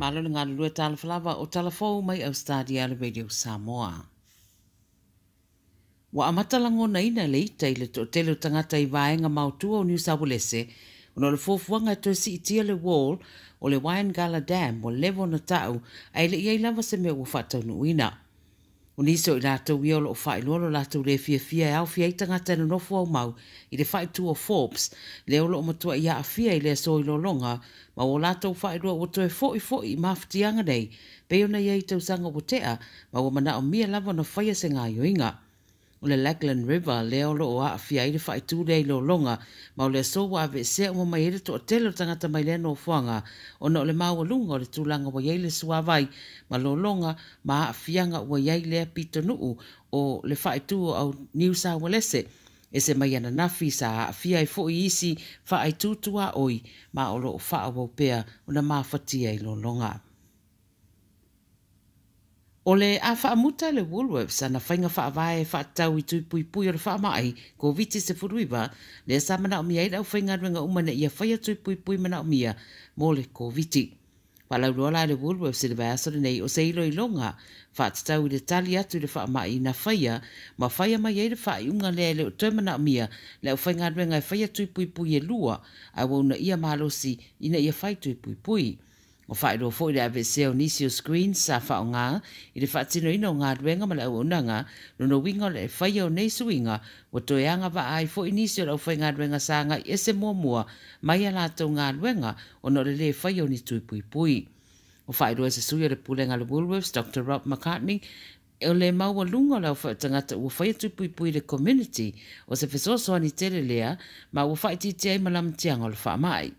Malo le galulue talofa lava o tala fou mai Ausetalia a le Radio Samoa. Ua amata lagonaina le ita i le toatele o tagata i vaega maotua o Niu Sauelese ona o le fuafuaga e toe siitia le wall o le Wyangala Dam ua leva ona ta'u ae le i ai lava se mea ua faataunuuina. O nisi o i latou ia o lo o faailoa lo latou le fiafia e aofia ai tagata e nonofo aumau i le faaitu o Forbes, lea o lo o matuai aafia i le aso i lologa, ma ua latou faailoa ua toe foi foi i mafatiaga nei pei ona i ai i tausaga ua tea, ma ua manaomia lava ona faia se gaoioiga. O le Lachlan River lea o lo o aafia ai le faaitu lea i lologa, ma o le aso ua aveesea uma mai ai le toatele o tagata mai lea nofoaga ona o le maualuga o le tulaga ua i ai le suavai ma lologa ma aafiaga ua i ai lea pitonuu o le faaitu o Niu Saualese ese mai ananafi sa aafia ai foi isi faaitu tuaoi ma o lo o faaauau pea ona mafatia i lologa. O le a faamuta e le Woolworths ana faiga faavae e faatatau i tui puipui o le faamai Koviti-19, lea sa manaomia ai le aufaigaluega uma ina ia faia tui puipui manaomia mo le Koviti. Faalauiloa la e le Woolworths i le vaiaso lenei o se iloiloga faatatau i le tali atu i le faamai na faia ma faia mai ai le faaiuga lea e le o toe manaomia le aufaigaluega e faia tui puipui e lua ae ua uunaia malosi ina ia fai tui puipui. Ua faailoa foi le aveesea o nisi o screens sa faaaoga i le faatinoina o galuega ma le auaunaga, lona uiga o le faia o nei suiga ua toe agavaa ai foi nisi o le aufaigaluega sa agai ese muamua mai a latou galuega ona o le lē faia o ni tui puipui. Ua faailoa e se sui o le Pulega a le Woolworths, Dr Rob McCartney, o le maualuga o le aofai o tagata ua faia tui puipui i le community o se fesoasoani tele lea ma ua faaitiitia ai ma lamatiaga o le faamai.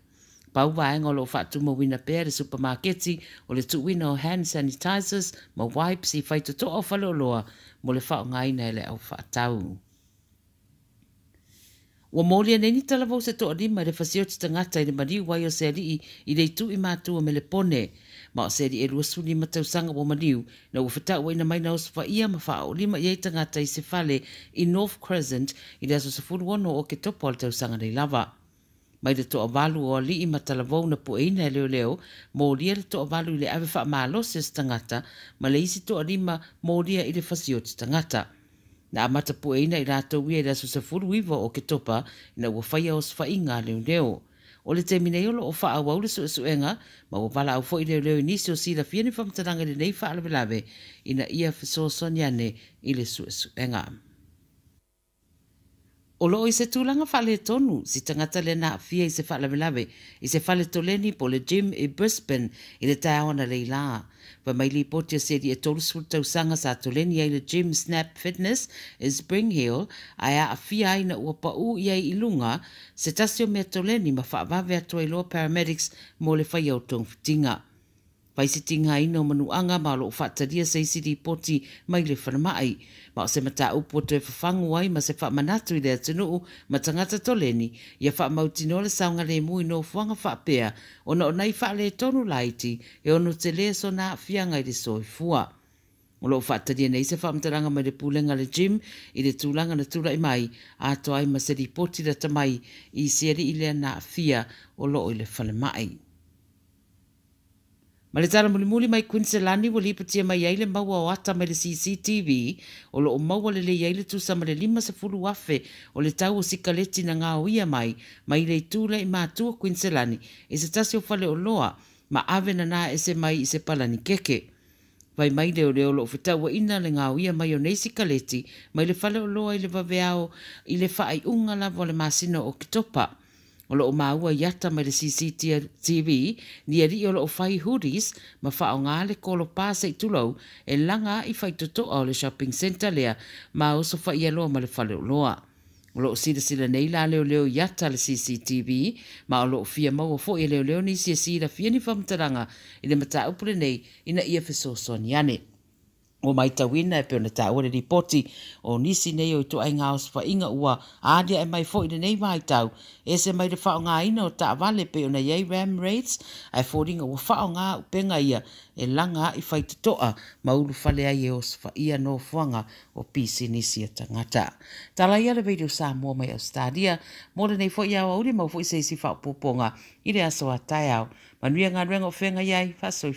Pau vaega o lo o faatumauina pea e le supamaketi o le tuuina o hand sanitizers ma wipes i faitotoa o faleoloa mo le faaaogaina e le aufaatau. Ua molia nei ni talavou se toalima i le fasioti tagata i le maliu ai o se alii i le itu i matua me Lepone. Ma o se alii e 25 tausaga ua maliu na ua fetauaina mai na osofaia ma faaolima i ai tagata i se fale i North Crescent i le aso 16 o Oketopa o le tausaga nei lava. Mai le toavalu o alii ma talavou na pueina e leoleo, molia le toavalu i le ave faamalosi o se tagata ma le isi toalima molia i le fasioti tagata. Na amata pueina i latou ia i le aso 19 o Oketopa ina ua faia osofaiga a leoleo. O le taimi nei o lo o faaauau le suesuega ma ua valaau foi leoleo i nisi o silafia ni faamatalaga i lenei faalavelave ina ia fesoasoani ane i le suesuega. O lo o i se tulaga faaletonu si tagata lea na aafia i se faalavelave i se fale toleni po o le gym i Brisbane i le taeao analeila. Fai mai lipoti a se alii e 30 tausaga sa toleni ai le gym Snap Fitness i Spring Hill ae aafia ai ina ua pau i ai i luga se tasi o mea toleni ma faavave atu ai loa paramedics mo le faia o togafitiga. Fai se tigaina o manuaga ma o lo o faatalia se isi lipoti mai le falemai. Ma o se mataupu ua toe fafagu ai ma se faamanatu i le atunuu ma tagata toleni ia faamautinoa le saogalemu i nofoaga faapea ona o nai faaletonu laiti e ono tele sona aafiaga i le soifua. O lo o faatalia nei se faamatalaga mai le Pulega a le Gym i le tulaga na tulai mai atoa ai ma se lipoti lata mai i se alii lea na aafia o lo o i le falemai. Ma le tala mulimuli mai Kuiniselani ua lipotia mai ai le maua o ata mai le CCTV o lo o maua lelei ai le tusa ma le 50,000 o le tau o sikaleti na gaoia mai mai le itu lea i matua Kuiniselani i se tasi o faleoloa ma ave nana ese mai i se palani keke. Fai mai leoleo o lo o fetauaina le gaoia mai o nei sikaleti mai le faleoloa i le vaveao i le faaiuga lava o le masina o Oketopa. O lo o maua i ata mai le CCTV ni alii o lo o fai hoodies ma faaaoga le kolopa se i tulou e laga ai faitotoa o le shopping centre lea ma osofaia loa ma le faleoloa. O lo o silasila nei la leoleo i ata le CCTV ma o lo o fia maua foi e leoleo nisi e silafia ni faamatalaga i le mataupu lenei ina ia fesoasoani ane. Ua matauina e pei ona taua le lipoti o nisi nei o ituaiga osofaiga ua aliae mai foi i lenei vaitau e ese mai le faaaogaina o taavale pei ona i ai ram raids ae foliga ua faaaoga upega ia e laga ai faitotoa ma ulufale ai e osofaia nofoaga o pisinisi a tagata. Tala ia le Radio Samoa mai Ausetalia mo lenei foi aoauli mau foi se isi faaopoopoga i le aso a taeao. Manuia galuega o feagai ai, faasoifua.